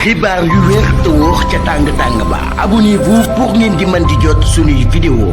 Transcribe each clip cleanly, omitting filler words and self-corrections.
xibaar yu wér te wóor ca tàng-tàng ba abonnez-vous pour ngeen di mën di jot suñuy vidéo.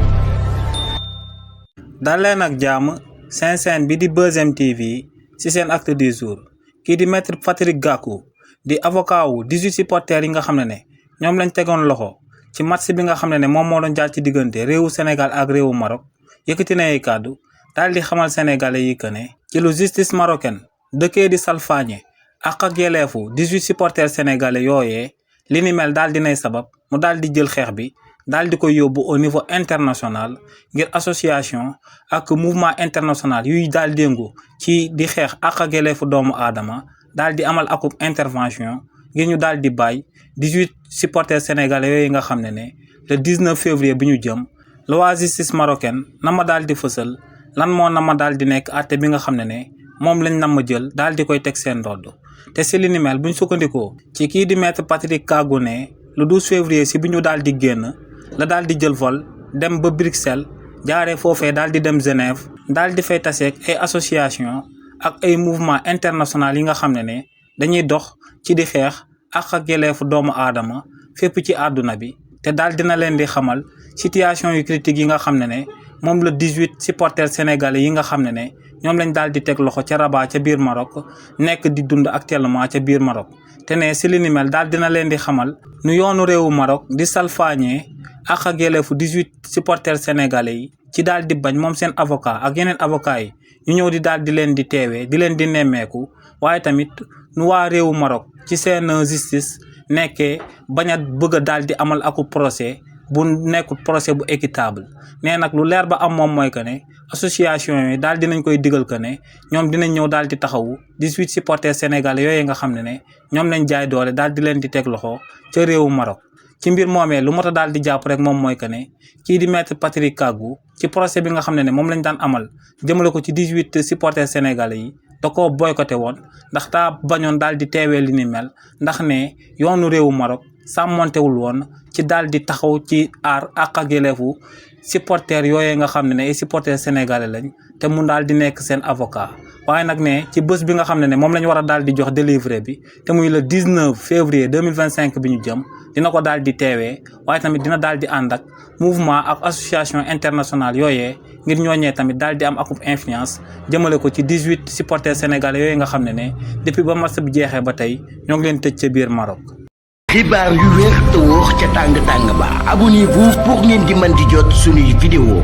dal leen ak jàmm seen bi di Buzz M TV ci seen acte du jour kii di maître Patrick Gakou di avocat wu 18 supporters yi nga xam ne ñoom lañ tegoon loxo ci match bi nga xam ne moom moo doon jaar ci diggante réewu Sénégal ak réewu Maroc yëkkati na ay kàddu daal di xamal sénégalais yi que ne ci lu justice marocaine dëkkee di salfaañe ak yeleefu 18 supporters sénégalais yooyee li ni mel daal dinay sabab mu daal di jël xeex bi daal di koy yóbbu au niveau international ngir association ak mouvement international yuy daal di yëngu ci di xeex ak yeleefu doomu aadama daal di amal akub intervention ngir ñu daal di bàyyi 18 supporters sénégalais yooyu nga xam ne le 19 février bi ñu jëm la justice marocaine na ma daal di fësal lan moo na ma daal di nekk àtte bi nga xam ne moom lañ na ma jël daal di koy teg seen ndodd te si li ni mel buñ sukkandikoo ci kii di maître Patrick Gakou ne le 12 février si bi ñu daal di génn la daal di jël vol dem ba Bruxelles jaaree foofee daal di dem Genève daal di fay taseeg ay association ak ay mouvement international yi nga xam ne dañuy dox ci di xeex ak yelleefu doomu aadama fépp ci àdduna bi te daal dina leen di xamal situation yu critique yi nga xam ne moom la 18 supporters sénégalais yi nga xam ne ñoom lañ daal di teg loxo ca Rabat ca biir Maroc nekk di dund actuellement ca biir Maroc te ne si li ni mel daal dina leen di xamal nu yoonu réewu Maroc di salfaañee ak yelleefu 18 supporters sénégalais yi ci daal di bañ moom seen avocat ak yeneen avocat yi ñu ñëw di daal di leen di teewee di leen di nemmeeku waaye tamit nu waa réewu Maroc ci seen justice nekkee bañ a bëgg a daal di amal aku procès bu nekkul procès bu équitable nee nag lu leer ba am moom mooy que ne association yi daal dinañ koy digal que ne ñoom dinañ ñëw daal di taxawu 18 supporters sénégalais yooyu nga xam ne ñoom lañ jaay doole daal di leen di teg loxo ca réewu Maroc ci mbir moomee lu mot a daal di jàpp rek moom mooy que ne kii di maître Patrick Gakou ci procès bi nga xam ne moom lañ daan amal jëmale ko ci 18 supporters sénégalais yi da koo boycotté woon ndax taa bañoon daal di teewee li ni mel ndax ne yoonu réewu Maroc sàmmontewul woon ci daal di taxaw ci aar ak yelleefu supporters yooyee nga xam ne ay supporters sénégalais lañ te mu daal di nekk seen avocat waaye nag ne ci bés bi nga xam ne moom lañ war a daal di jox délivré bi te muy le 19 février 2025 bi ñu jëm dina ko daal di teewee waaye tamit dina daal di ànd ak mouvement ak association internationale yooyee ngir ñooñee tamit daal di am akub influence jëmale ko ci 18 supporters sénégalais yooyu nga xam ne depuis ba match bi jeexee ba tey ñoo ngi leen tëj ca biir Maroc. xibaar yu wér te wóor ca tàng-tàng ba abonnez-vous pour ngeen di mën di jot suñuy vidéo.